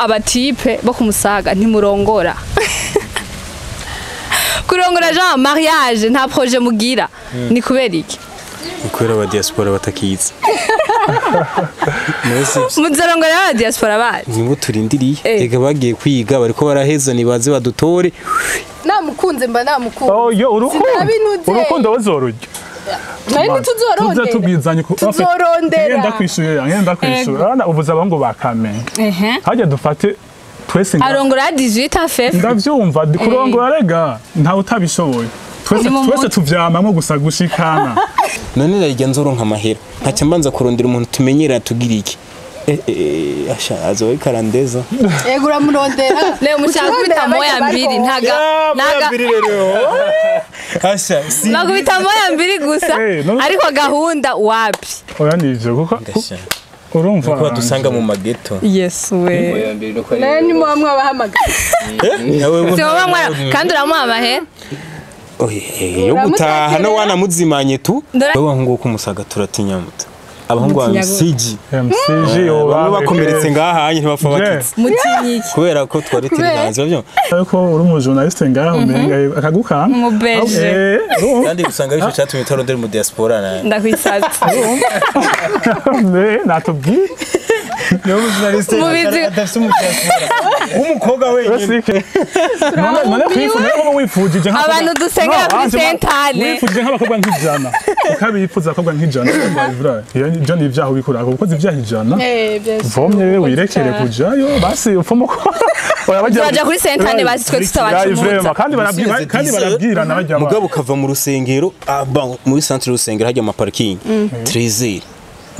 Abatipe bo kumusaga ntimurongora. Kurongora genre mariage nta projet mugira. Ni kubera iki? Kubera aba diaspora batakiza. Muzarongora aba diaspora baje. Nibo turindiriye. Ega bagiye kwiga bariko baraheza nibaze badutore. Namukunze mba namukunze. Oh yo urukundo. Urukundo bazorurya. Nari tuzorondera. Tuzatubwizanye ko tuzorondera. Ngenda kwishuye, ngenda kwishuye. Ana uvuze abango bakamenga. Hajya dufate twese nga. Arongora 18 afef. Ndavyumva kurongora rega nta utabishoboye. Twese tuvyamamwo gusa gushikana. None narya nzoronka amahera. Nkaca mbanza kurondera umuntu tumenyera tugira iki. Asha azowe karandeza. Ego uramurondera. Leo mushaka kubita moya mbiri ntaga naga. Asha si. Nakubita moya mbiri gusa ariko gahunda wapi? Oya nivyo kuko urumva ko dusanga mu mageto. Yes we. Nani mwamwe abahamagara. Eh? Kandi uramuha amahera? Oye yo gutaha no wanamuzimanye tu. Abahungu kumusaga turatinya muta. Abahungu ba MCG. MCG bamwe bakomeretse ngaha ntibapfa bakitse. Mutinyiki. Kubera ko twari turi hanze byo. Ariko uri mu journaliste ngaho umenga akagukanga. Mubeje. Kandi usanga arico cyatumye tarondera mu diaspora na. Ndakwisatse. Ne natubwiye. Yo journaliste adafite mu diaspora. Umukobwa wenyine. None wifujije abantu dusengera kuri Sentane. Wifujije nk'abakobwa nk'ijana. Ukabifuza abakobwa nk'ijana. Ibyo ni ibyaha ubikora kuko ibyaha ijana. Vomye wirekere kujayo basi upfuma ko. Baja kuri Sentane basi twe tutabacumuza. Kandi barabwira kandi barabwirana bajya. Mugabo ukava mu rusengero muri centre rusengero hajya ama parking 13.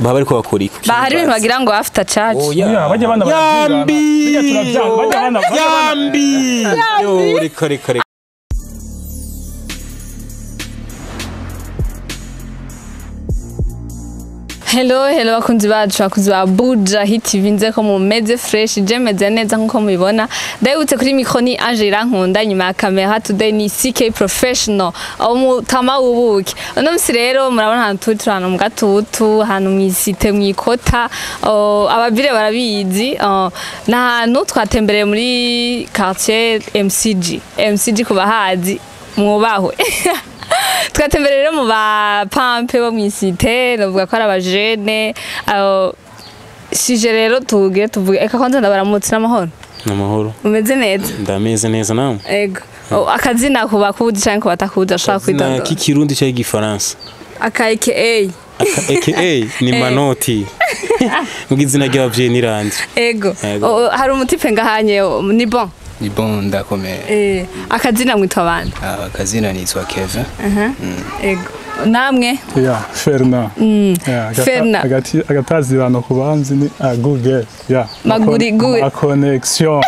Baba ariko bakora iki? Ba hari ibintu bagira ngo after church. Ya bajya bana barabwirana. Bajya bana yambi. Yo reka reka. Hello hello bakunzi bacu bakunzi ba Buja Hit TV nze ko mumeze fresh je meze neza nkuko mubibona ndabutse kuri micro ni Angela Nkunda nyuma ya camera today ni CK Professional aho mutama ubuki uno musi rero murabona ahantu turi turana mu gatutu ahantu mwisite mwikota ababire barabizi n'ahantu twatembereye muri quartier MCG MCG kubahazi mwubahwe. Twatembereye rero mu ba pampe bo mwisite navuga ko ari abajene sije rero tuge tuvuge eka kwanza ndabaramutse n'amahoro. N'amahoro. Umeze neza? Ndameze neza nawe. Ego. Akazina ku bakuzi canke ku batakuzi ashaka kwitondora. K'ikirundi cyangwa igifaransa? Aka AKA. Aka AKA ni Manoti. Mugizina ry'abavyeyi ni Randi. Ego. Hari umutipe ngahanye ni bon. Ni bon ndakomeye. Akazina mwitwa abandi? Akazina nitwa Kevin. Ego. Namwe? Ya, Ferna. Ferna. Agatazirano ku banzi ni Google. Ya. Maguri good. A connection.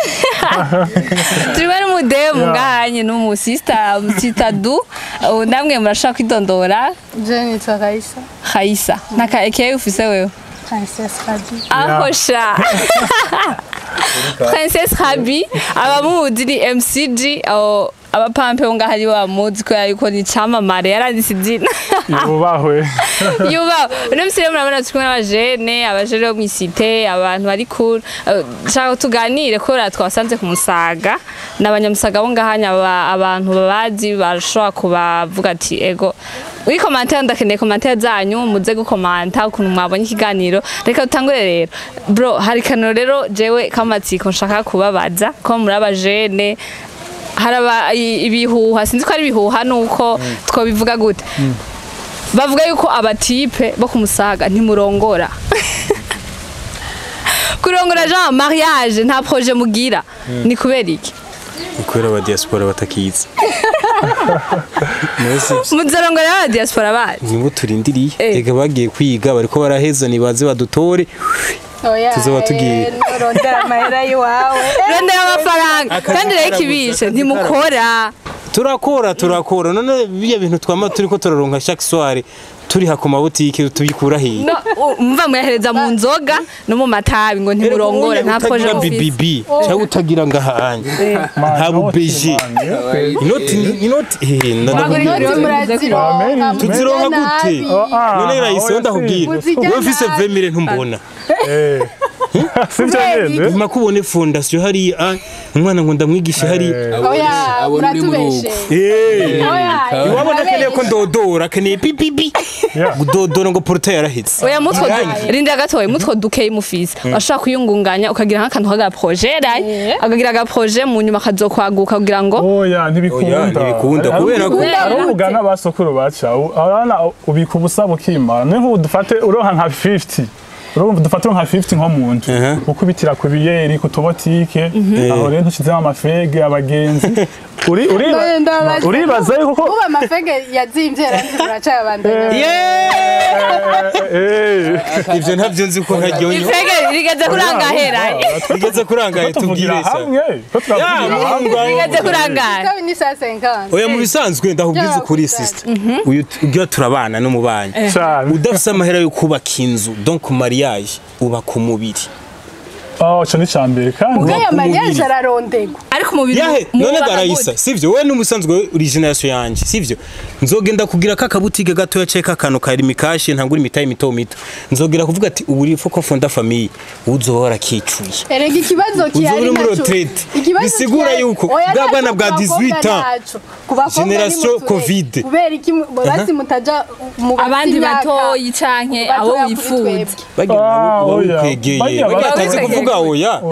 Turi bari mudemu ngahanye n'umu sister, sister du. Namwe murashaka kwidondora? Je nitwa Raisa. Raisa. Naka AKA ufise wewe? Princess Rabi. Ahosha. Princess Rabi abamuzi ni MCG abapampe ngo hari bamuzi ko ariko ni camamare yaranditse izina. Yubahwe. Yubahwe. Uno musi rero murabona turi kumwe n'abajene, abajene bo mw'isite, abantu bari cool. Nshaka tuganire ko twasanze ku Musaga n'abanyamusaga bo ngahanya abantu babazi barashobora kubavuga ati ego. Uri commentaire ndakeneye commentaire zanyu muze gukomanta ukuntu mwabonye ikiganiro. Reka dutangure rero. Bro hari kano rero jewe kamatsiko nshaka kubabaza ko muri abajene haraba ibihuha sinzi ko ari ibihuha nuko twobivuga gute. Bavuga yuko abatipe bo kumusaga ntimurongora. Kurongora genre mariage nta projet mugira. Ni kubera iki? Kubera aba diaspora batakiza. Muzarongora aba diaspora baje. Nibo turindiriye. Ega bagiye kwiga bariko baraheza nibaze badutore. Tuzoba tugiye. Rondera amahera yiwawe. Rondera amafaranga. Kandi rero kibishe ntimukora. Turakora none biya bintu twama turiko turaronka chaque soir turi ha ku mabutike tubikura he. No umva muyahereza mu nzoga no mu matabi ngo ntimurongora nta projet BBB cyangwa utagira ngahanye nta bubeje inoti inoti tuzironka gute none rahise ndakubwira wowe ufise 20000 ntumbona. Sivyo nyene. Nyuma kubone fondation hari umwana ngo ndamwigishe hari oya Abona uri muri uratubeshe. Eh, Oya iwabona akeneye ko ndodora, akeneye pipipi gudodora ngo portail yarahetse. Oya mutwo rinda gatoye mutwo dukeye mufise washaka kuyungunganya ukagira nk'akantu kaga projet rai akagira aga projet mu nyuma kazokwaguka kugira ngo Oya ntibikunda. Oya, ntibikunda, kubera ko- ari umugana basokuru baca abana ubika ubusa bukimara. Ni nk'ubu dufate uronka nka 50, urumva dufate nka 50 nko mu nzu ukubitira ku biyeri ku tubotike, aho rero ntushizemo amafege abagenzi uri uri None ndabaza. uribaza yuko ko Ubu amafege yazimvye yaranze muracayabandanya. Ivyo ntavyo nzi ko nkaryoye. Ifege rigeze kurangahera. Rigeze kurangaye tuvugira tubwire sa. hamwe ko turavugira hamwe. Rigeze kurangaye. Kabi ni saa 50. Oya mu bisanzwe ndahubwiza ukuri sister. Uyu ugira turabana no mubanyi. Cyane. Udafise amahera yo kubaka inzu, donc mariage uba ku mubiri. Oh, ico ni cambere kandi. Ubwo mariage Umubiri. ararondegwa. Ariko umubiri Yahe none mwubaka Garayisa gute? sivyo wewe n'umusanzwe origination yanje sivyo nzogenda kugira kakabutike gatoya ceka akantu kari mikashi ntangura imitayi mito mito nzogera kuvuga ati ubu uri ko fonda famille uzohora kicuye. Erega ikibazo Uzoba kihari uri muri naco. retraite. Ikibazo Bisigura kihari- yuko Oya, bwa bwana naco bwa ku bakobwa 18 ans. naco. Ku bakobwa Generation ni mutureke. Covid. Kubera iki basi mutaja mu bafite Abandi imyaka batoyi canke abo batoya kuri wifuza. twebwe. Bagira Ah, nabo oya. ukwegeye. Bagira Bagira atazi bakwegeye. kuvuga oya.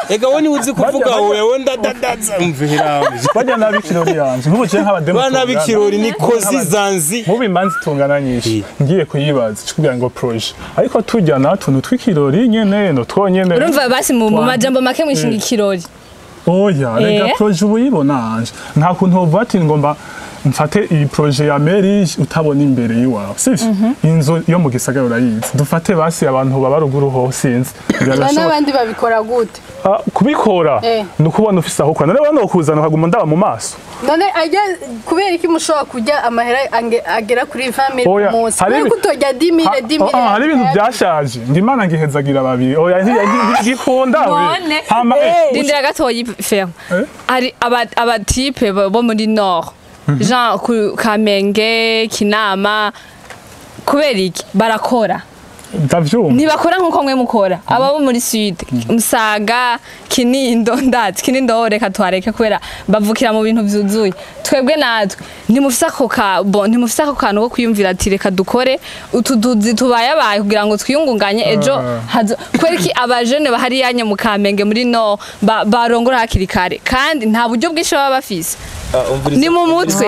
Ega wowe niwe uzi kuvuga Bagira- oya wowe ndadadaza umvira. Bajya n'abikirori yanje nk'ubu je nk'abademu Bana tungana. b'ikirori ni kozi zanzi. Mubi imanza itungana nyinshi ngiye kuyibaza kugira ngo projet ariko tujya na tuntu tw'ikirori nyene no twonyene. Urumva basi mu Twa- majambo make mwishinga ikirori. Oya rega projet ubu uyibona anje nta kuntu wovuga ati ngomba mfate iyi projet ya marriage utabona imbere y'iwawe sivyo inzu yo mu gisagara urayizi dufate basi abantu baba ruguru ho sinzi Ba Birashoboka. n'abandi babikora gute? Ah, kubikora ni ukubona ufise aho ukora none bano kuzana ukaguma ndaba mu maso. None ajya kubera iki mushobora kurya amahera agera kuri 20 Oya, ku munsi? hari Kubera ibi- ko utorya 10 000 10 000. Ah, hari ibintu byashaje ngo Imana ngihezagira babiri oya ntigikunda we. None. Hama, Rindira gatoyi ferme. Eh? Hari abatipe bo muri Nord. Jean ku Kamenge, Kinama kubera iki barakora. Ndavyumva. Ntibakora nkuko mwe mukora. Aba bo muri Sud, Musaga, Kinindo, ndazi Kinindo ho reka twareke kubera bavukira mu bintu vyuzuye. Twebwe natwe ntimufise ako ka bon ntimufise ako kantu ko kwiyumvira ati reka dukore utuduzi tubayabaye kugira ngo twiyungunganye ejo hazo kubera iki abajene bahari yanye mu Kamenge muri no barongora hakiri kare kandi nta buryo bwinshi baba bafise. Ni mu mutwe.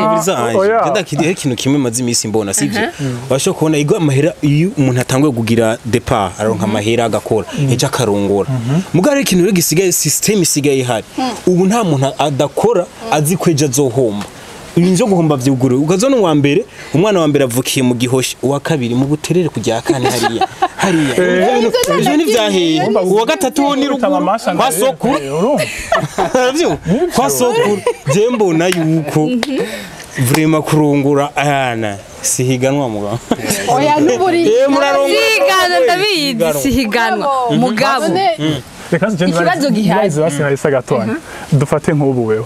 Oya. Ndakiriye ikintu kimwe maze iminsi mbona sivyo washobora kubona igwa amahera iyo umuntu atanguye kugira départ aronka amahera agakora ejo akarongora mugabo rero ikintu rero gisigaye system isigaye ihari ubu nta muntu adakora azi ko ejo azohomba ibintu vyo guhomba vyuguruye ukazona uwa mbere umwana wa mbere avukiye mu Gihosha uwa kabiri mu Buterere kujya kane hariya hariya ivyo ntivyaheye uwa gatatu wo ni ruguru kwa sokuru. Urumva. Uravyumva? Kwa sokuru je mbona yuko vraiment kurungura ayana sihiganwa mugabo. Oya n'uburi. Eh murarongora. Sihiganwa ndabizi sihiganwa mugabo. None Reka nze Ikibazo gihari. basi nahise gatonya dufate nk'ubu wewe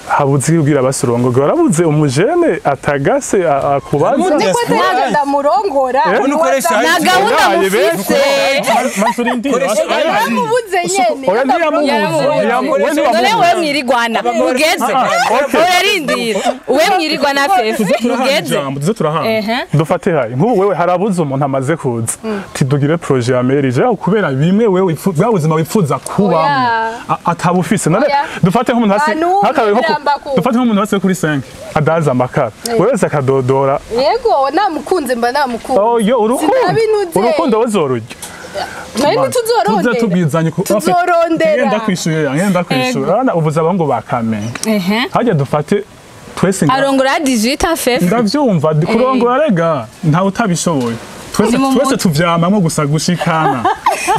habuze ubwira basurongo warabuze umujene atagase akubaza. Niko teraga ndamurongora. None ukoresha Nta gahunda Yaye mufise. Masurindira. Yaramubuze nyene. Oya ntiyamubuze. We None ntiwamubuze. wewe mwirigwana mugeze. Ah, okay. Oya rindira we mwirigwana fefe Turahana mugeze. ijambo tuze turahana Ehe. dufate hayi nk'ubu wewe harabuze umuntu amaze kuza tidugire projet ya marriage aho kubera bimwe wewe bwa buzima wifuza kubamo Oya. atabufise none Oya. dufate nk'umuntu hasi Bantu nk'akarorero nko ku- birambaku. dufate nk'umuntu hasi kuri 5 adaza amakara wewe wese akadodora. Yego namukunze mba namukunze. Oh yo urukundo Sinabinutse. urukundo wozorurya. Nari Tuze ntituzorondera. tubwizanye Tuzorondera. ngenda kwishuye ya ngenda kwishuye urabona ubuze abahungu ba Kamenge Ehe. hajya dufate twese Arongora 18 ans fefe. Ndavyumva kurongora rega ntawe utabishoboye twese Ni mu twese mutwe. tuvyamamwo gusa gushikana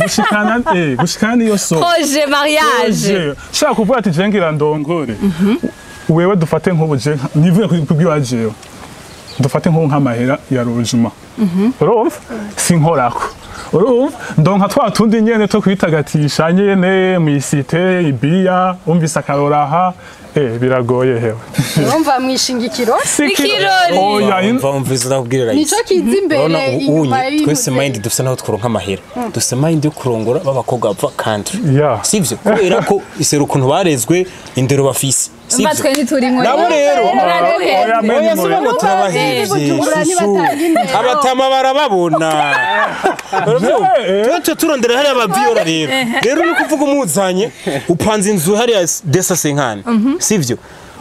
gushikana gushikana niyo so Projet mariage. Je, shaka kuvuga ati je ngira ndongore wewe dufate nk'ubu je nivuye kubwiwa jewe dufate nk'ubu nk'amahera ya rojuma urumva sinkorako Urumva ndonka twa tundi nyene two kwitagatisha nyene mw'isite ibiya umvise akaroraha biragoye hewe. Urumva mwishingikiro Ikirori. Oya Umva umvise ndakubwira nico Raisa. kiza imbere Urabona inyuma unye twese mind dufise naho tworonka amahera. Dufise mind yo kurongora b'abakobwa bava country. Yeah. Sivyo? Kubera ko isero ukuntu barezwe indero bafise. Mba twe ntiturimwo. Nabo rero Oya, mwe oya ni si ngo turabahevye. Bujumbura Susu. ntibatanga indero. Abatama barababona. Uravyumva? Tuba turondera hariya abaviyora rero. Rero ni kuvuga umuzanye upanze inzu hariya desa senkani. Sivyo?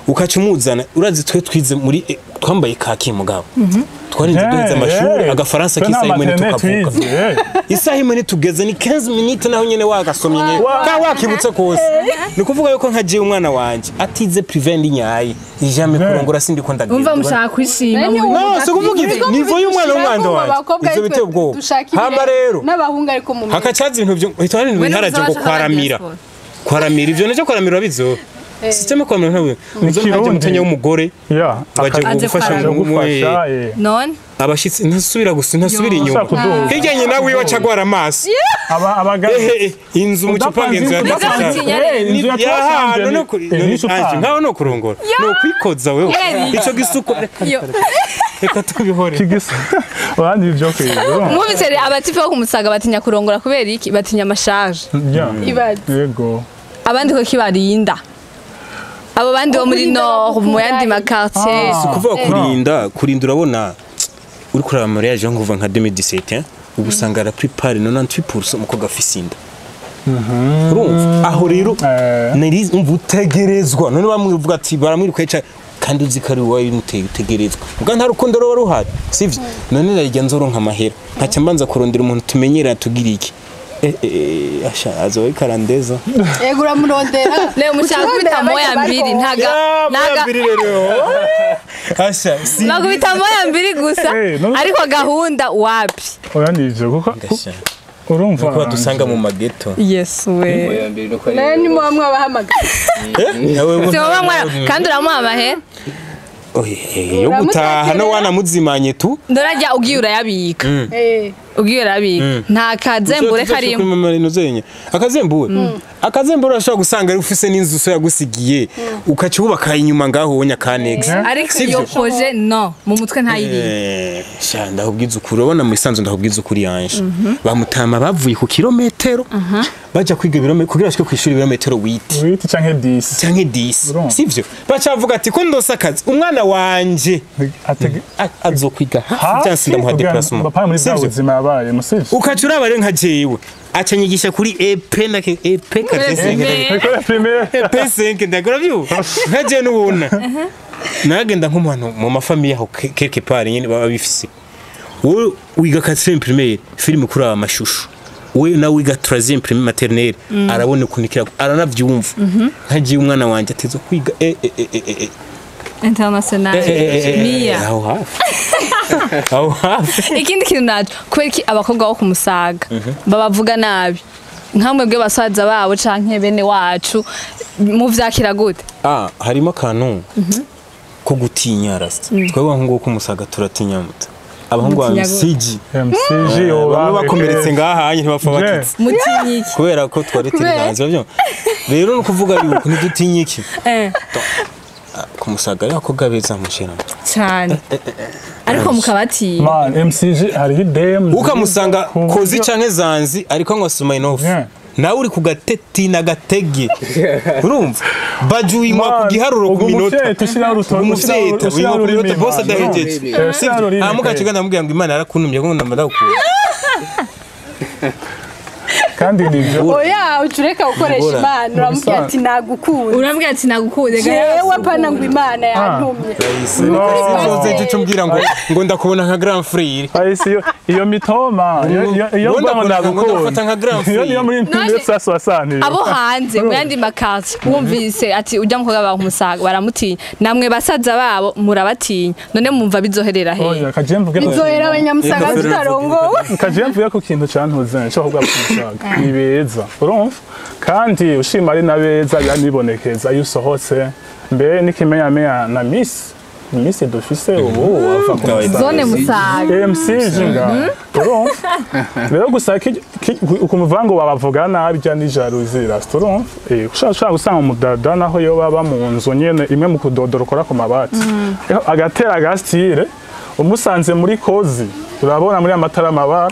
Ukaca umuzana urazi twe twize muri twambaye kaki mugabo. Twarinze duheze amashuri agafaransa k'isaha imwe ntitukavuka. Isaha imwe ntitugeze ni 15 minutes naho nyene wagasomye nyene ka wakibutse kose. Ni kuvuga yuko nka jewe umwana wanje atize privé ndi nyaye ijame kurongora sindi ko ndagenda. Umva mushaka kwishima. No, si kuvuga ibi nivo y'umwana w'umwana wanje. Ivyo biteye ubwoba. Hamba rero n'abahungu ariko mu hakacaza ibintu byo hita hari ibintu biharaje ngo kwaramira. Kwaramira ivyo nacyo kwaramira urabizo. Systeme kwaramira ntabwo. Uzo nkaje mutonya w'umugore Yeah. waje gufasha gufasha None abashitsi ntasubira gusa ntasubira inyuma. Hirya nyina wiwe acagwara amaso. Aba abagabo Inzu mu cupanga inzu ya nkaho no kurongora no kwikoza wewe ico gisuko reka tubihore abandi ivyo kwiga. Mwumvise abatipe bo kumusaga batinya kurongora kubera iki? Batinya amashaje. Yego. Abandi ko kibarinda. Abo bandi bo muri Nord mu yandi makartier. Si kuvuga kurinda urabona uri kuraba mariage yo kuva nka 2017 ubu usanga la plupart 98% umukobwa afise inda. Urumva aho rero nari umva utegerezwa none bamwivuga ati baramwiruka cyane kandi uzi ko ari wowe bimuteye utegerezwa ubwo nta rukundo ruba ruhari sivyo none narijya nzoronka amahera nkaca mbanza kurondera umuntu tumenyera tugira iki asha azowe karandeza Ego uramurondera. Leo mushaka kubita moya mbiri ntaga naga asha si nakubita moya mbiri gusa ariko gahunda wapi. Oya nivyo kuko urumva kuba dusanga mu mageto. Yes we. Nayo ni mwamwe abahamagara. Sibo kandi uramuha amahera. Oye yo gutaha no wanamuzimanye tu. Ndorajya ugiye urayabika. Ugiye urayabika. Nta kazembure karimo. Akazembure. Akazembure urashobora gusanga ari ufise n'inzu so yagusigiye ukaca ubaka inyuma ngaho wonya kanex. Ariko iyo projet no mu mutwe ntayiri. Sha ndahubwiza ukuri urabona mu isanzu ndahubwiza ukuri yanje. Bamutama bavuye ku kilometero baja kwiga ibirometero kugira bashike kwishuri ibirometero 8. 8 canke 10. Canke 10. Sivyo? Baca bavuga ati ko ndose akazi umwana wanje azokwiga hafi cyansi ndamuha déplacement. Papa muri bwa buzima yabaye musivyo. Ukaca uraba rero nka jewe acanyigisha kuri EP na EP 4 EP 5 ndagora byo nka jewe n'ubona nagenda nk'umuntu mu mafamiye aho quelque part nyene baba bifise wowe wiga 4e primaire film kuri aba mashusho we nawe wiga 3e primaire maternelle arabona ukunikira aranavyumva nka jewe umwana wanje atezo kwiga international Mia aho hafi aho hafi. Ikindi kintu naco kubera iki abakobwa bo kumusaga babavuga nabi nkamwe bwe basaza babo canke bene wacu muvyakira gute? Harimo akantu ko gutinya rasta twebwe abahungu bo kumusaga turatinya muta abahungu ba MCG bamwe bakomeretse ngaha hanye ntibapfa bakitse mutinyiki kubera ko twari turi hanze byo rero no kuvuga yuko ntidutinye iki kumusaga ariko gabeza mushira cyane ariko mukabati man MCG hari DM ukamusanga kozi canke zanzi ariko ngo suma enough nawe uri kugateti na gatege urumva baju imwa ku giharuro ku minota umufyeta ushira ku minota boss adahejeje amuka kigana amubwira ngo Imana yarakuntumye ngo ndamudakura kandi nivyo oya ucureka ukoresha Imana uramubwira ati nagukunda uramubwira ati nagukunda jewe pana ngo Imana yantumye uzoze cyo umbwira ngo ndakubona nka grand frère ayisi iyo mitoma iyo ngo ndagukunda nka grand frère iyo muri mpinde sasasani abo hanze mu yandi makarti wumvise ati ujya mukobwa bamusaga baramutinya namwe basaza babo murabatinya none mumva bizoherera he oya kaje mvuge bizohera abanyamusaga tutarongowe kaje mvuge ku kintu cantuze cyo kuvuga kumusaga ni beza urumva kandi ushima ari na beza yanibonekeza iyo usohotse mbe n'ikimenyamenya na miss liste dufise ubu ava ku Musaga. Zone Musaga. MC jinga. Urumva? Rero gusa ukumuvuga ngo babavuga nabi bya ni jalousie rasta, urumva? Ushobora gusanga umudada naho yo baba mu nzu nyene imwe mu kudodora ukora ku mabati. Agatera agastire umusanze muri kozi urabona muri amatara amabara,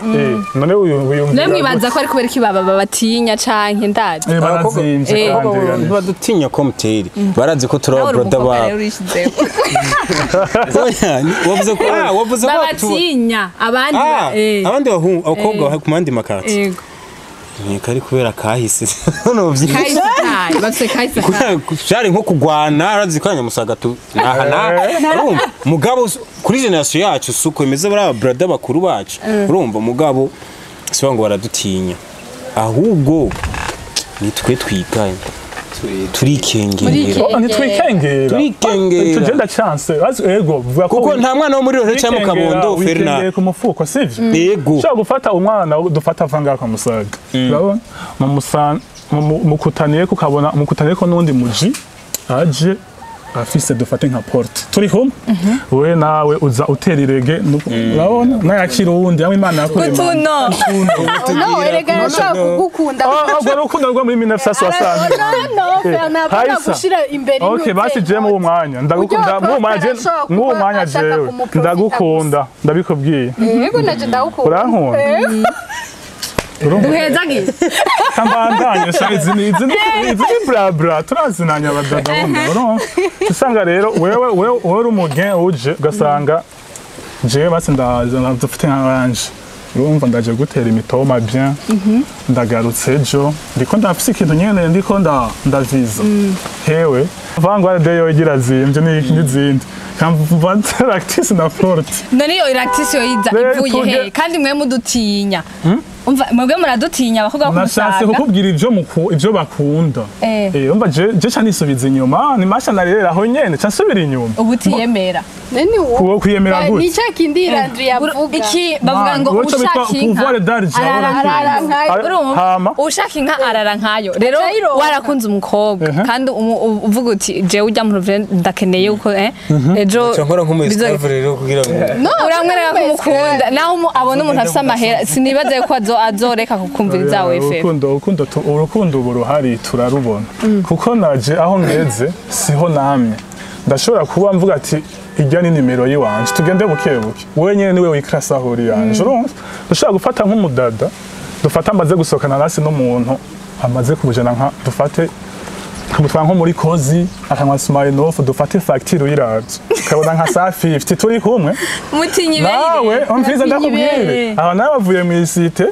none uyu Nawe mwibaza ko ari kubera iki baba batinya canke ndazi? Barazimvye kandi yani. Ntibadutinya ko muteri barazi ko turi Nawe uri aba brother umukobwa rero babo. urishizeho. Oya, wavuze ko wavuze ko Babatinya abandi abandi bahungu abakobwa ku mandi makatsi Yego. Nkeka ari kubera kahise none Kahise vyinshi kayo, bafise kahise kayo. Vyari nko kugwana arazi ko Nyamusaga tu naha naha, urumva mugabo kuri generation yacu suko imeze bari aba brother bakuru bacu, urumva mugabo si ngo baradutinya ahubwo nitwe twiganye turikengera. Oh, ntitwikengera. Turikengera. Tugenda chance azi ego vuga ko Kuko nta mwana wo muri Rohero cyangwa mu Kabondo wikengera Ferna ku mufuko sivyo? Yego. Ushobora gufata umwana dufata ava ngaha kwa Musaga, urabona mukutaniye kukabona mukutaniye ko n'undi muji aje afise dufate nka porte turi kumwe we nawe uza utera irege, urabona nayakira uwundi aho Imana yakurema. Utuno. No, erega arashobora kugukunda. Urwo rukundo rwo muri 1960. No, Fernand, apana Haisa. gushira imbere. Okay, basi je mu mwanya ndagukunda mu mwanya je mu mwanya jewe ndagukunda ndabikubwiye. Yego, naje ndagukunda. Urankunda? Urumva? Duhezagiye. Kambandanye sha izi ni izi ni izi ni bla bla turazinanya abadada bundi, urumva? Usanga rero wewe uri umugen uje ugasanga jewe basi ndaza ndafite nk'abanje, urumva ndaje gutera imitoma bien, ndagarutse ejo ndiko ndafise ikintu nyene ndiko ndaviza hewe vangwa de igira zimvye n'izindi kamva lactise na forte. None iyo lactise yoyiza Rero ivuye he? Kandi mwe mudutinya. Umva mwebwe muradutinya abakobwa bo ku Nashatse Musaga. kukubwira ivyo bakunda. Umva je ca nisubiza inyuma ni masha narerera aho nyene ca nsubira inyuma. Ubu utiyemera. Nani uwo? Kuwo kwiyemera gute? Ni cya kindi Landry yavuga. Iki bavuga ngo Man, uwo ushaka inka pouvoir d'argent, arara arara nkayo. Urumva? Hama. Ushaka inka arara nkayo. Rero Acayironka. warakunze umukobwa kandi uvuga uti jewe ujya mu ruvure ndakeneye uko ejo Nkora nk'umu bizo- esclave rero kugira ngo No, uramwereka ko umukunda naho abona umuntu afise amahera sinibaza yuko azoreka kukumviriza wewe Fefe. Urukundo ubu ruhari turarubona kuko naje aho ngeze siho namye ndashobora kuba mvuga ati ijya ni nimero yiwanje tugende buke buke wewe nyene niwe wikrasa aho uri yanje, urumva dushobora gufata nk'umudada dufata amaze gusohokana nasi n'umuntu amaze kubujana nka dufate kumutwara nko muri kozi akanywa Smirnoff dufate facture uyiravye ukabona nka sa 50 turi kumwe Mutinyi nawe berire. umviriza ndakubwire aho nawe wavuye mu isite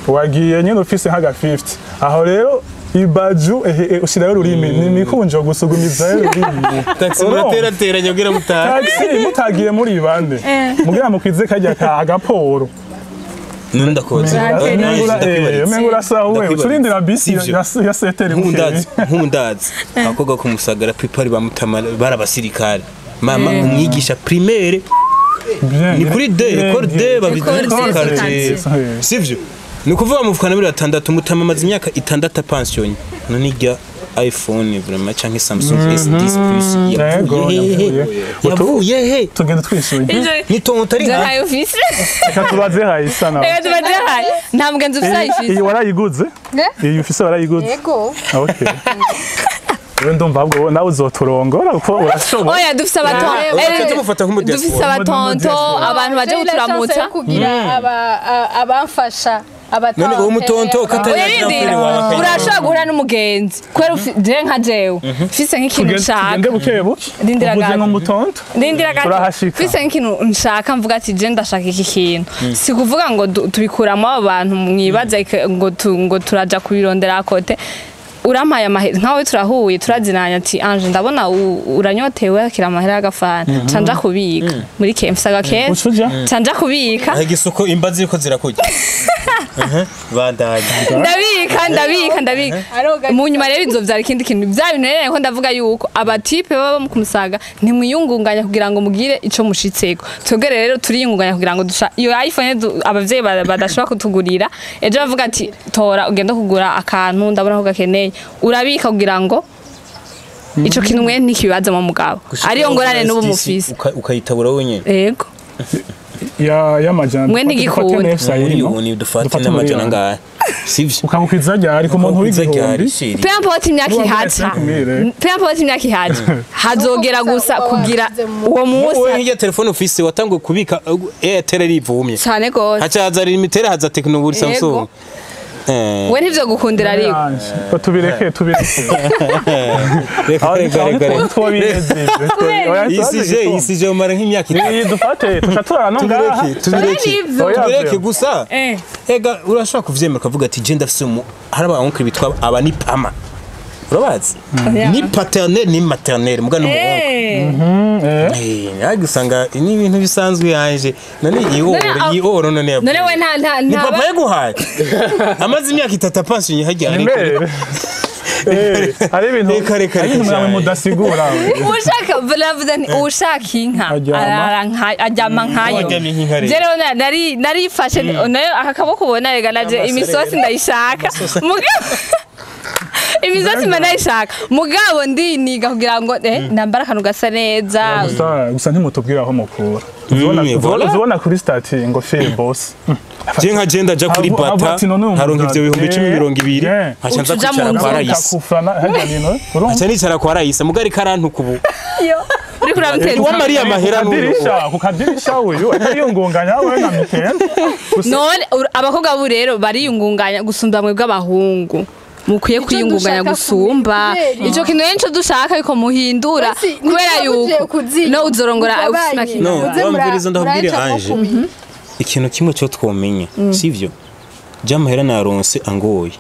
wagiye nyine ufise nk'aga 50 aho rero ibaju ushirayo ururimi ni mikunjo gusugumizayo ururimi. Taxi Urumva? muraterateranya kugira mutahe. Taxi mutagiye muri bande mugira mukwize kajya ka agaporo. None ndakoze. Umenga urasahuwe ucurindira bisi ya seteri. Nkundazi abakobwa ku Musagara pripari bamutamara bari abasirikare mama umwigisha primaire ni kuri D école D École D, babita, sivyo? Ni ukuvuga muvukana bibiri batandatu mutama amaze imyaka 6 pensionnye none irya iPhone vraiment canke Samsung S10 plus Yego, yavuye hehe? yavuye. Yavuye he? Tugenda twishuye. Ni tonto ari Nje nka ntayo ufise. Reka tubaze Hayisa nawe. Reka tubaze hayi. Nta mugenzi ufise ayifise. Iyi warayiguze? Iyi ufise warayiguze? Yego. Okay. Wewe ndumva ahubwo nawe uzoturongora kuko urashoboye. Oya dufise abatonto. Oya, tumufata nk'umudiaspora. Dufise abatonto abantu baje J'ai la chance kuturamutsa. yo kugira abamfasha None uwo mutonto katari Wirindira urashobora guhura n'umugenzi kubera je nka jewe mfise nk'ikintu nshaka. Tugende buke buke. Rindira Uvuze gato. nk'umutonto. Rindira gato. Turahashika. Mfise nk'ikintu nshaka mvuga ati je ndashaka iki kintu si kuvuga ngo tubikuramo abo bantu mwibaze ngo turaja kubirondera kote urampaye amahera nkawe turahuye turazinanya ati Ange ndabona uranyotewe akira amahera y'agafana ca nja kubika muri ke mfise agakese Ucuja? ca nja kubika Aho igisoko imba ziriko zirakurya. Bandanye. Ndabika ndabika ndabika Aroga. Mu nyuma rero bizovyara ikindi kintu bya bintu rero ko ndavuga yuko abatipe baba mu kumusaga ntimwiyungunganya kugira ngo mugire ico mushitseko. Twebwe rero turiyungunganya kugira ngo dusha iyo iPhone abavyeyi badashobora kutugurira ejo bavuga ati tora ugende kugura akantu ndabona ko gakeneye urabika kugira ngo Ico kintu mwe ntikibaza mu mugabo. Ariyo ngorane n'ubu mufise. Ukayitabura wenyene. Yego. Ya y'amajana. Mwe ntigikunda. Miliyoni dufate n'amajana angahe? Sivyo? Ukabukwiza ryari ku muntu w'igihumbi? Peu importe imyaka ihaca. Peu importe imyaka ihaca. Hazogera gusa kugira uwo munsi. Wowe nk'iyo telefone ufise watanguye kubika Airtel irivumye. Cyane gose. Haca haza limitere haza Tecno Samsung. We ntivyo gukundira ariko. Tubireke. Reka. Isije umara nk'imyaka itatu. Dufate tucaturana no ngaha. Tubireke gusa. Ega urashobora kuvyemera ukavuga ati je ndafise hari aba oncle bitwa aba ni pama. Urabazi? Ni paternel ni maternel muga no muoncle. Eh, gusanga ni ibintu bisanzwe yanje. None ioro none yavuye. None we nta ni papa yaguhaye. Amaze imyaka itatu apansiye hajya ariko. Hari ibintu ari mwe mudasigura. Ushaka baravuze nti ushaka inka aryama nkayo. Je rero narifashe nayo aka kaboko ubona rega naje imisosi ndayishaka. Imisosi mba ndayishaka. Mugabo ndiniga kugira ngo nambara akantu gasa neza. Gusa ntimutubwira aho mukura. Uzibona kuri stati ngo feel boss. Je nka je ndaja kuri bata haronka ivyo 1020 nkaca nza kwicara kwa Raisa. Nkaca nicara kwa Raisa mugari karantuka ubu. Yo uri kurabiteza. Wa Maria mahera n'ubu. Ku kadirisha uyu ariyungunganya we na mitende. None abakobwa bu rero bariyungunganya gusumba mwe bw'abahungu. Mukwiye kwiyungunganya gusumba. Ico kintu rero dushaka ariko muhindura kubera yuko no uzorongora ufisima kintu. No, wamviriza ndabwira Ange. Ikintu kimwe cyo twomenya sivyo jamahera naronse angoye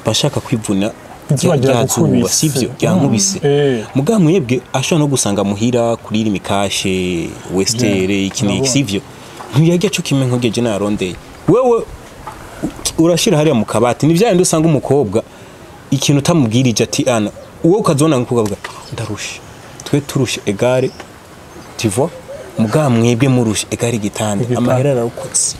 bashaka kwivuna ryazuba sivyo ryankubise mugabo mwebwe ashobora no gusanga muhira kuri rimikashe westere iki n'iki sivyo ntiyajya cyo kimwe nkogeje narondeye wewe urashira hariya mu kabati ni vyandi usanga umukobwa ikintu utamubwirije ati ana uwo ukazona nk'ukobwa ndarusha twe turushe egare tu vois muga mwebwe murushe egari gitanda amahera ararokotse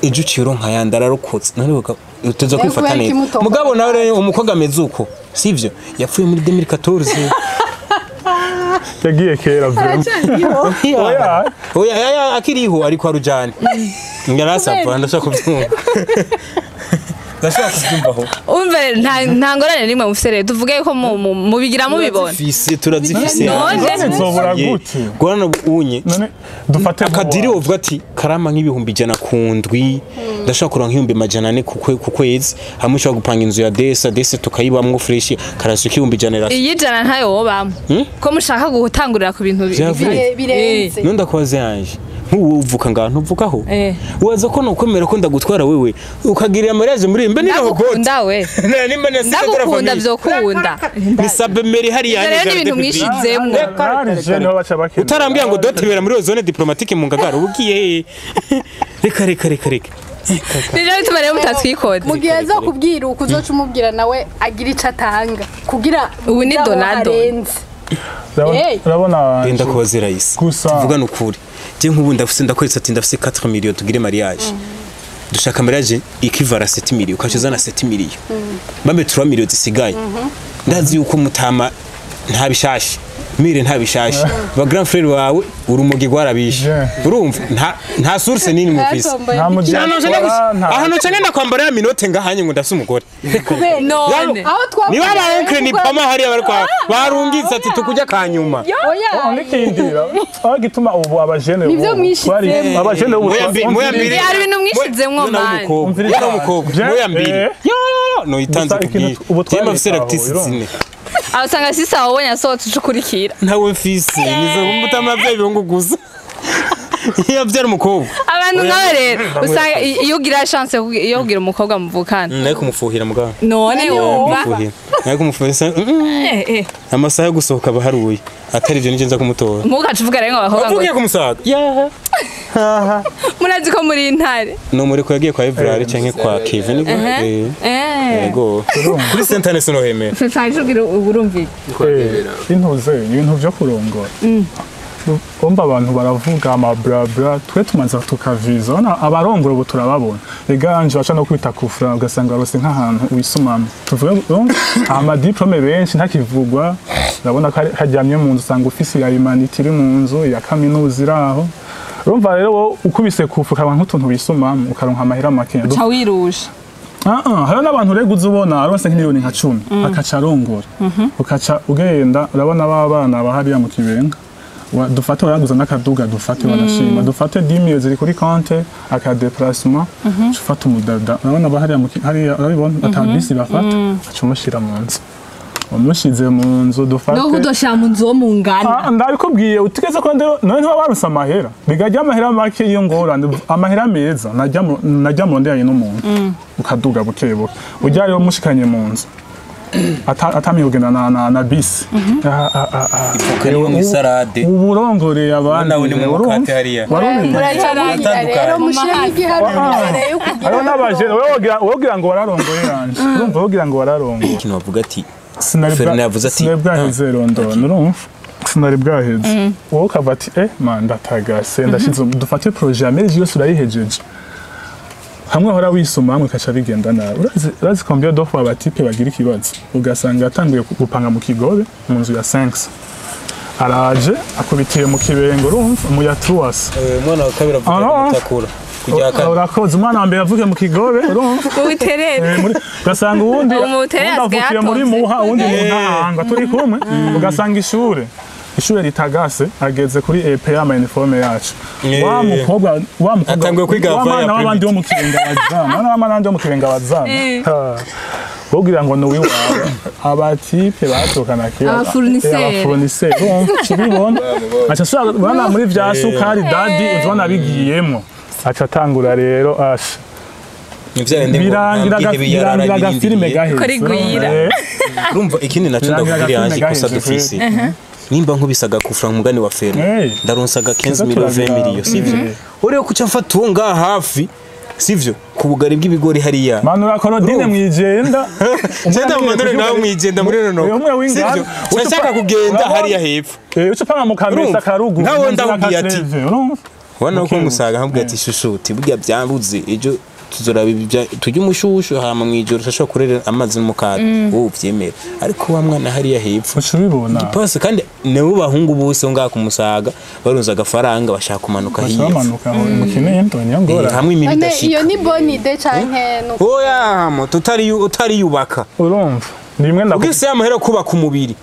ejo uciye nka yandi ararokotse none uteza kwifata neza mugabo nawe umukobwa ameze uko sivyo yapfuye muri 2014 yagiye kera vraiment oya akiriho ariko arujane ngarasapfa ndashaka kubyumva ndashaka kubyumvaho umve nta ngorane nimwe mufise rero tuvuge ko mubigira mubibona fise turazifise none zobura gute gorana unye none dufate akadiri uvuga ati karama nk'ibihumbi 100 kundwi ndashaka kuronka 400 ku kwezi hamwe ushobora gupanga inzu ya desa tukayibamwo fresh karasuka 100 iyi jana ntayo wobamo ko mushaka gutangurira ku bintu birenze none ndakoze yanje nkuwo uvuka ngaho ntuvukaho waza ko nokwemera ko ndagutwara wewe ukagirira mariage muri mbe ni ndagukunda we ndagukunda vyokunda ni sabe meri hari yanjye n'ibintu mwishizemwo utarambwira ngo dotibera muri zone diplomatique mu ngagara ubugiye reka reka reka reka Nijyo bituma rero mutatwikoze mu gihe azokubwira uko uzoca umubwira nawe agira ico atanga kugira ubu ni Donado urabona ndenda kubaze Raisa tuvugane ukuri je nkubu ndafise ndakwetse ati ndafise 4 millions tugire mariage dushaka mariage ikivara 7 millions ukacuzana 7 millions bambe 3 millions zisigaye ndazi yuko mutama nta bishashe mire nta bishashe ba grand frère wawe urumogi gwarabishe urumva nta source nini mufise ahantu cyane ndakwambara ya minote ngahanye ngo ndafise umugore none niba ba oncle ni pama hariya bariko barungitse ati tukujya kanyuma onikindira aho gituma ubu abajene ubu abajene ubu moya hari ibintu mwishizemwo man umukobwa moya mbiri yo no itanze kubwira je mafise lactise zine aho usanga sisa wowe yasohotse ucukurikira ntawe mfise nizo mutama bya gusa iyo byari umukobwa abantu nkawe rero usanga iyo ugira chance iyo ugira umukobwa muvukana naye kumufuhira mugabo none wumva naye kumufuhira amasaha yo gusohoka baharuye atari ibyo nije nza kumutora mugaca uvuga rero ngo abakobwa ngo ugiye kumusaga murazi ko muri intare no muri ko yagiye kwa Evrard canke kwa Kevin yego kuri Saint-Anne sinohemera Saint-Anne ugira urumvira intuze ibintu byo kurongora Umva abantu baravuga amabrabra, twe tumanza tukaviza. Urabona abarongora ubu turababona. Eganje baca no kwita kufra ugasanga barose nk'ahantu wisumamwe. Tuvuge urumva, amadiplome benshi ntakivugwa. Urabona ko haryamye mu nzu usanga ufise ya humanity iri mu nzu ya kaminuza iri aho. Urumva rero wowe ukubise kufra ukaba nk'utuntu wisumamwe ukaronka amahera make. Uca wirusha. Hariho n'abantu rero uza ubona aronse nk'imiliyoni nka 10 akaca arongora. Ukaca ugenda urabona ba bana bahariya mu Kibenga. Dufate waraguza n'akaduga dufate wanashima dufate 10 millions ziri kuri compte aka déplacement ufata umudada urabona bahariya mu hariya urabibona atabisi bafata aca umushira mu nzu umushize mu nzu dufate No kudoshira mu nzu wo mu ngana. Ndabikubwiye utigeze ko ndero none ntiba baruse amahera bigajya amahera make iyo ngorane amahera meza najya mu ndeye n'umuntu ukaduga buke buke ujya rero mushikanye mu nzu atamiye kugenda na bisi. Ifuka niyo mu salade. Uburongoreye abandi Nawe ni mu mukate hariya. Muracamugira rero mushiremo igiharuro imbere yo kugira Hariho n'abajene wogira ngo wararongoye yanje urumva wogira ngo wararongoye Ikintu bavuga ati sinari Fernand yavuze ati, sinari bwaheze rondona urumva sinari bwaheze wowe ukava ati man ndatagase ndashize dufate projet ya marriage yose urayihejeje hamwe hora wisuma hamwe kaca bigenda nabi urazi combien de fois abatipe bagira ikibazo ugasanga atanguye gupanga mu Kigobe mu nzu ya 5 araje akubitiye mu Kibengo urumva mu ya 3 umwana wa kabiri avuga mutakura kujya kane urakoze umwana wa mbere avuke mu Kigobe urumva Ubuterere. Ugasanga uwundi avukiye muri Muha uwundi mu Ntahangwa turi kumwe ugasanga ishure ritagase ageze kuri EP ama uniforme yacu wa mukobwa atanguye kwiga wa mwana w'abandi wo mu Kibenga bazama mwana w'abandi wo mu Kibenga bazama wogira ngo ni uwiwawe abatipe batokana kera abafournisseur ubibona aca asubira muri vya sukari dadi uzobona bigiyemo aca atangura rero asha birangira agafilime gaheze urumva ikindi naco ndakubwira yanje ikosa dufise nimba nkubisaga kufra umugani wa Ferme ndaronsaga 15 million 20 million sivyo uriyo kuca mfata uwo ngaha hafi sivyo ku bugari bw'ibigori hariya manura korodine mwijenda cyenda manura nawe mwijenda muri nono sivyo urashaka kugenda hariya hepfo uca mu kamesa karugu nawe ndakubwiye ati ubona ko musaga nkabwiye ati shushuti burya byambuze ejo tuzoraba tujye umushushu hama mwijoro ushobora kurera amazi n'umukate wowe uvyemera ariko wa mwana hariya hepfo ucubibona gipasi kandi nabo bahungu bose ngaha kumusaga barunze agafaranga bashaka kumanuka hiyo bamanuka mu Kinindo niyo ngora hamwe imibi idashika iyo ni bonide canke no oya moto utariyubaka urumva ni bimwe ndakubwira ugifise amahera kubaka umubiri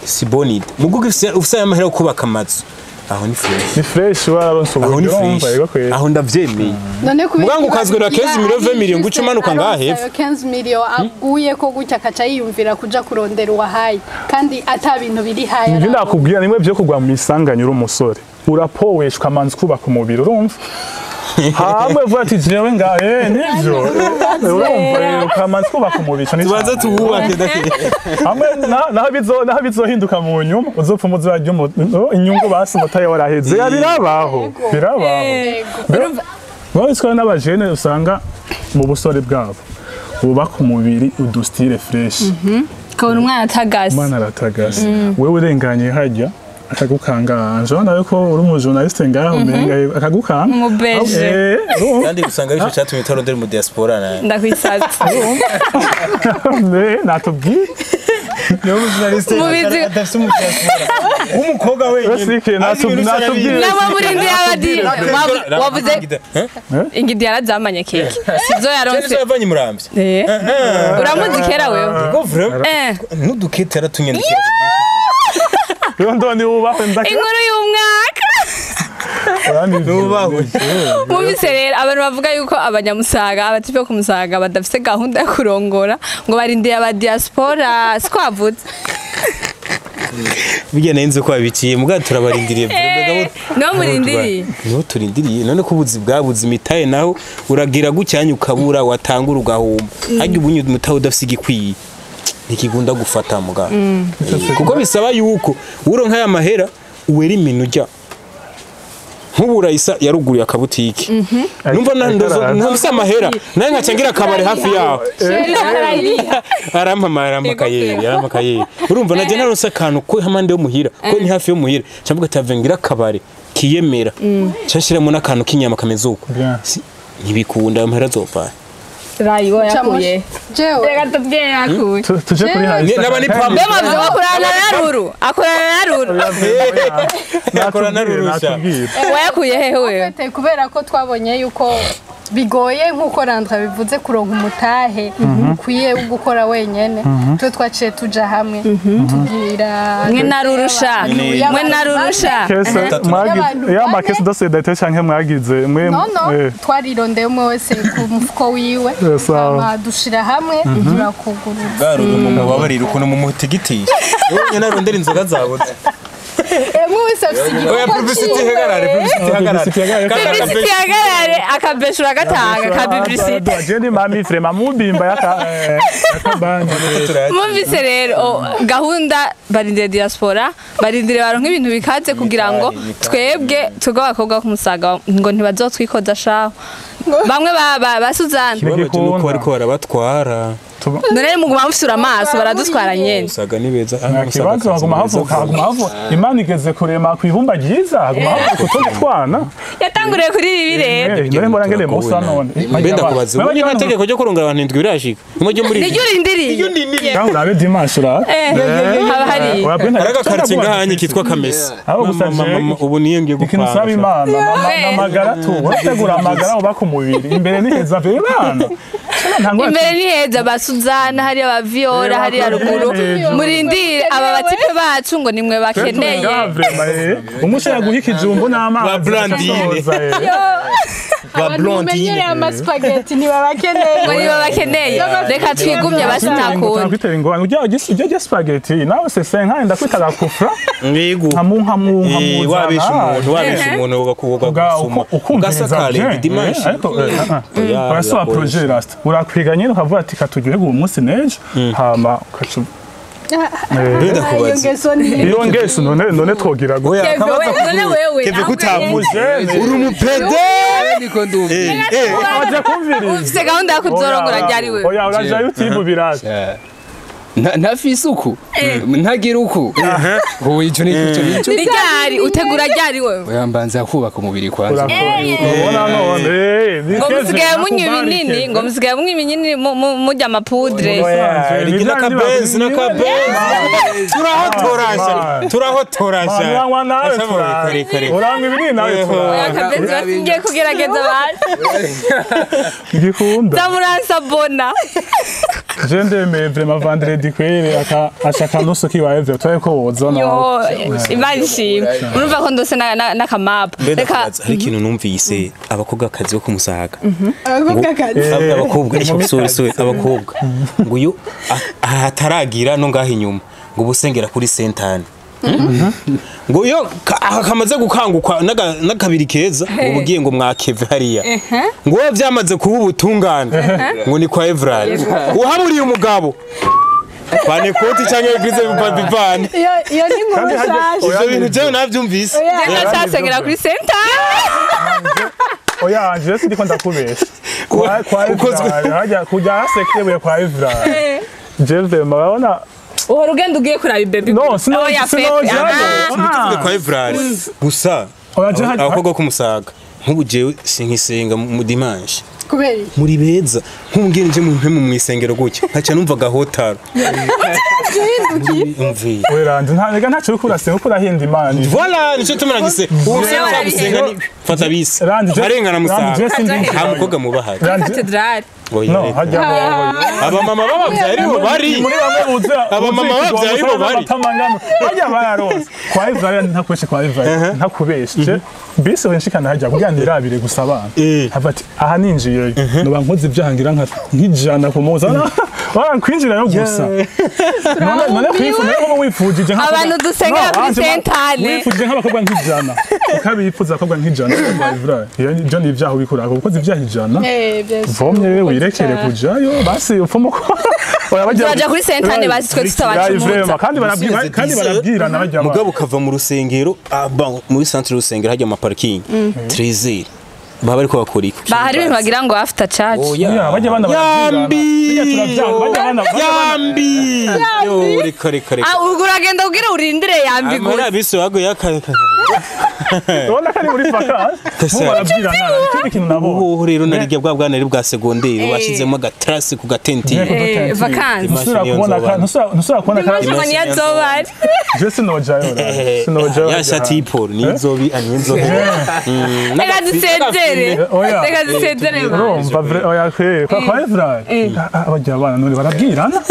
si bonide mugo ugifise amahera kubaka amazu aho ni fresh ni fresh wararonse uburyo urumva yego kwera aho ndavyemeye none kubera mugango ukazwe na 15 million 20 million guca umanuka ngaha hepfo 15 million aguye ko gutya akaca yiyumvira kuja kurondera uwahaye kandi ata bintu biri haya nivyo ndakubwira nimwe byo kugwa mu isanganya uri umusore urapoweshwa amanzi kubaka umubiri urumva hamwe vuga ati jewe nga nivyo urumva ukamanzi kubaka umubiri tubanza tuwubake hamwe naho bizohinduka mu nyuma uzopfa umuzarya inyungu basi umutaye waraheze birabaho babitswe n'abajene usanga mu busore bwabo bubaka umubiri udustire fresh ukabona umwana atagase umwana aratagase wewe urenganye hajya akagukanga anje ubona ko uri umu journaliste ngaho umenga akagukanga umubeje kandi usanga aricyo cyatumye utarondera mu diaspora nawe ndakwisatse natubwiye niwe mu journaliste adafite mu diaspora w'umukobwa wenyine natubwiye nabo murindi y'abadi wavuze ingidi yarazamanye keke sizo yaronse yavanye muramvye uramuzi kera wewe n'udukete yaratunyandikira Yondo wubahwe ndakira inkuru y'umwaka nubahwe mubise rero abantu bavuga yuko abanyamusaga abatipe ku Musaga badafise gahunda yo kurongora ngo barindiye aba diaspora sikwavuze bijya narinzi ko babiciye muga turabarindiriye no murindiriye no turindiriye none ko ubuzi bwabuze imitaye naho uragira gucyanya ukabura watangura ugahomba hajya ubunye umutahe udafise igikwiye ntikigunda gufata muga kuko bisaba yuko uronka ya mahera uwera iminu ujya Nk'ubu Raisa yaruguriye akabutike, numva ntamfise amahera naye nkaca ngira akabari hafi yaho, arampamara amakayeri. Urumva naje naronse akantu ko hamande yo muhira, ko ni hafi yo muhira, camvuga ati ave ngira akabari kiyemera, ca nshiramo n'akantu k'inyama kameze uko. Ntibikunda, amahera azopfa. Rayi wo yakuye. Jewe Reka tubwire yakuye. Tuje kuri Raisa. Naba ni pampa. Mbe mwavuze ko akorana na Ruru. Akorana na Ruru. Akorana na Ruru sha. Wayakuye hehe wewe? Kubera ko twabonye yuko bigoye nkuko Randra bivuze kuronka umutahe ukwiye gukora wenyene, twe twaciye tuja hamwe tugira mwe narurusha mwe narurusha ya makesi dose date canke mwagize mwe? No, twarirondeye umwe wese ku mufuko wiwe, dushira hamwe turakugurura. Garuru mu mubabarira ukuntu mu mutigitisha wewe narondera inzoga zabuze. Oya, publicity hagarare, publicity hagarare. Publicity hagarare, akabeshura gatanga ka publicity. Je ni mami vraiment mubimba yaka yakabandi. Mumvise rero gahunda, barindire diaspora, barindire baronka ibintu bikaze kugira ngo twebwe twebwe abakobwa kumusaga ngo ntibazotwikoza shaho. Bamwe ba Suzanne. Ikibabaje nuko bariko barabatwara. None muguma mufisura amaso, baradutwara nyene. Musaga ni beza. Ikibazo haguma havuka, haguma havuka. Imana igeze kurema ku ibumba ryiza, haguma havuka utundi twana. Yatanguriye kuri ibi rero. None mbona ngene musa none. Mbe ndakubaza, ubu niba itegeko ryo kurongora abantu indwi birashika nimwe ryo muri Niryo urindiriye. Ngaho urabe dimanche ura. Haba hari. Hari agakartie ngahanye kitwa Kamesa. Aho gusa Mama, ubu niyo ngiye ikintu usaba gupanga. Imana n'amagara tu wategura amagara ubaka umubiri, imbere ni heza ve Imana. Imbere ni heza, ba Suzanne hariya, ba Viola hariya ruguru, murindire aba batipe bacu ngo nimwe bakeneye. Umusha yaguha ikijumbu n'amazi. Ba Blandine. Ba Abantu Blondine. mumenyereye amaspaghetti ntibabakeneye. Ngo niba bakeneye, reka twigumye basi ntakundi. Kwitera ingorane ujya ujya spaghetti nawe c'est 5 ndakwita gakufra. Yego. Nkamu nkamu nkamu. Wabisha umuntu ugakubuga gusuma ugasakara dimanche. Ariko urasaba projet rasta urakwiga nyine ukavuga ati katuryoherwe uwo munsi n'ejo hama ukacu. Iyo ngeso ni Iyo ngeso none twogira go. Oya, Keve, akabazo none wewe, Keve ahubwo kutavuze uri umupede. Ndiko ndumva. Aje kumviriza. Ufise gahunda yo kuzorongora ryari wewe? Oya, uraja YouTube biraza. Ntafise uku ntagira uku ubu ico ni ico nico. Ni ryari utegura ryari wewe? Oya, mbanza kubaka umubiri kwanza. Ubona none Ngo musigaye munywa ibinini, ngo musigaye munywa ibinini, murya amapudre. N'akabenzi n'akabenzi, turahotorasha turahotorasha. Uranywa nawe Kare. Uranywa ibinini nawe. Oya, Turanywa. akabenzi basingiye kugerageza basi. Ngikunda. Zamuransabona. Je ndemeye vraiment vendredi kwere aka ashaka nusu kiwaye vyo twaye ko woza nawe. Yo, Imana ishimwe. Urumva ko ndose n'akamapu. Mbe Reka ndakubaza, hari ikintu numvise, abakobwa akazi bo kumusaga. Abakobwa kazi. Abakobwa, sorry sorry, abakobwa ngo iyo aha hataragira no ngaho inyuma ngo ubusengera kuri sentane, ngo iyo aha kamaze gukangukwa n'akabiri keza ngo ugiye ngo mwakeve hariya, ngo we byamaze kuba ubutungane, ngo ni kwa Evrard uhaburiye umugabo panekoti cyangwa eglise bivane. Iyo ni inkuru Kandi nshaje. Ivyo bintu jewe navyumvise. Jenda cyasengera kuri senta. Oya, je sindiko ndakubesha. Kwa Ukozwe- Evrard hajya kujya hasekebuye kwa Evrard. Je vraiment urabona. Uhora ugenda ugiye kuraba ibebi. No, sino Oya, sino Fefe, aha. Ntituvuge kwa Evrard gusa. Oya, je abakobwa ko musaga nk'ubu jewe sinkisenga mu dimanche. Kubera iki? Muri beza, nk'ubu nje mu mpemu mu isengero gutya nkaca numva gahotaro umvi. Oya, nta rega ntacyo uriko urasenga, uko urahinda Imana. Voilà, nico tumara ngise ubu Jewe sinshaka gusenga ni fata bisi Randi, arengana Randi, musaga je sindinjira. nta mukobwa muba hari. Randi, Katedrali. Oya, no reka. hajya Abamama babavyaye aribo bari muri bamwe buze Abamama bavyaye aribo bari. Bajya bararonse kwa Evrard, ntakubeshe, kwa Evrard ntakubeshe, bisi nshikana hajya kugira ndirabire gusa abana. Hava ati aha ninjiyeyo noba nkoze ibyaha ngira nka nk'ijana ku munsi barankwinjirayo gusa none kwifuza none wifujije nk'abakobwa- Abantu dusengera No, kuri Angela, Sentane. wifujije nk'abakobwa nk'ijana ukabifuza abakobwa nk'ijana kwa Evrard, iyo ibyo ni ibyaha ubikora ukoze ibyaha 100. Eh, bien sûr. Vomye wewe wirekere kujayo basi upfa muko Oya, bajya- Turaja kuri Sainte-Anne bazi twe tutabacumuza. Kandi barabwira, kandi barabwirana bajya. Mugabo ukava mu rusengero, muri centre y'urusengero hajya ama parking 13 baba bariko bakora iki? Ba hari ibintu bagira ngo after church. Oya. Ya, bajya bana barabwirana. Yambi. Bijya turabyanga, bajya bana Yambi. Yo, reka reka reka. Ah, ubwo uragenda kugira urindire yambi Amara gusa. bisi waguye akaka. Urabona ko ari muri vacances, bo barabwirana. Ikindi kintu nabonye, Ubu rero narirya bwa bwana ari bwa segonderi bashizemo agatrasi ku gatenti. Vacances. ntusubira kubona ntusubira kubona ka Ngo niyo azoba ari. Je sinojayo, sinojayo. Ya shati y'iporo niyo nzobi niyo nzobi. Reka dusezere. Oya. Reka dusezere. Urumva oya kwe kwa Evra bajya abana none barabwirana.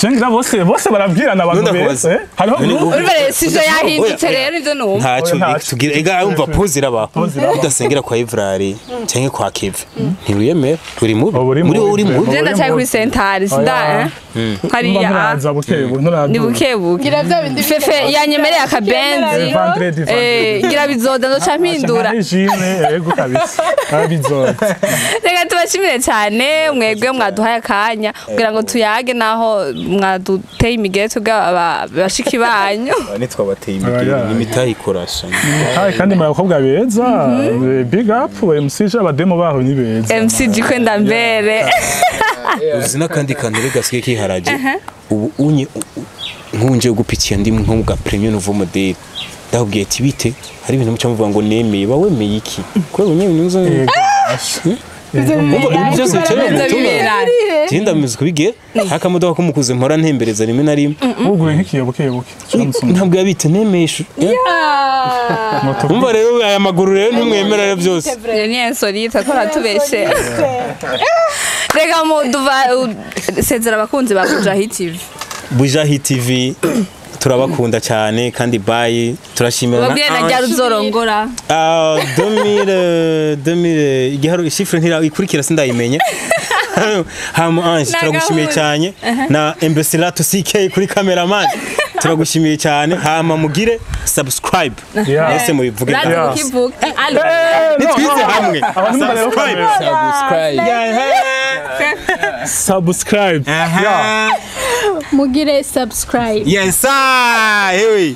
Shengira bose bose barabwirana abantu None beza. ndakubaza. Hariho None group. Urumva rero sivyo yahindutse rero ivyo numva. Ntacyo Oya, ntacyo. tugira ega umva pause irabaho. Pause irabaho. Udasengera kwa Evrari canke kwa Keve ntiwiyemera uri mubi. Uba uri Muri wowe uri mubi. mubi. Je ndacaye kuri Sainte-Anne sinda Oya. eh. Hariya Nturaza bukebu nturaza. ni bukebuke. Ngira bya bindi Fefe yanyemereye akabenzi. Vendredi, vendredi. Ngira bizoda ndoca mpindura. Regime yego kabisa. Abizoda. Reka tubashimire cyane mwebwe mwaduhaye akanya kugira ngo tuyage naho mwaduteye imigere twebwe bashiki banyu. Nitwabateye imigeri Oya. n'imitahe ikorasha. Hai, kandi muri abakobwa beza. Big up MC je abademo baho ni beza. MC Jikwenda mbere. Uzi n'akandi kantu rero gasigaye kiharaje ubu unye nkunje gupitiya ndi nko mu ga premier nouveau modèle ndakubwiye ati bite hari ibintu muca muvuga ngo nemeye ba wemeye iki kubera unye ibintu nzo Yego. Umva, ibintu byose bicara mu Ibyo mutima bibera. je ndamize kubigera akamodoka k'umukuze mpora ntembereza rimwe na rimwe Uguye nk'ikiyo bukebuke. ntabwo yabite nemesha umva rero aya maguru rero ntimwemera rero byose Iyo ni insolite ko aratubeshe. Reka muduva sezera abakunzi ba Bujahi TV. Bujahi TV turabakunda cyane kandi bye turashimira Babwiye na rya ruzorongora. 2000 2000 igiharo ishifre ntira ikurikira sindayimenya. Hama Ange turagushimiye cyane na Embesilato CK kuri cameraman turagushimiye cyane hama mugire subscribe Yeah. ese mubivuge Urazi Yeah. kukivuga. Allo. nitwize hamwe Abantu bareba subscribe Subscribe. Subscribe. Yeah. Mugire subscribe. Yes sir, hewe.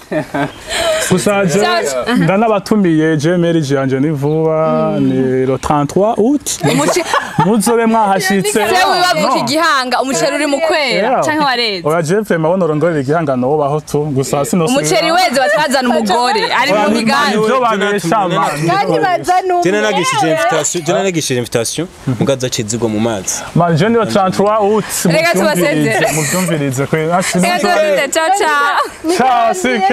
Gusa je ndanabatumiye je marriage yanje ni vuba ni le 33 août. Muzobe mwahashitse. Se wibavuka igihanga umuceri uri mu kwera Yeah. canke wareze. Oya je vraiment abona urongorera igihangano wobaho tu gusa sino Umuceri weze batazana umugore ari mu migambi. Ibyo babesha man. Kandi bazana Jena nagishije invitation, jena nagishije invitation mugaza cizigwa mu mazi. Man je ni le 33 août. Reka tubasezere. Mubyumvirize kwe. Reka tubasezere. Ciao ciao. Ciao CK.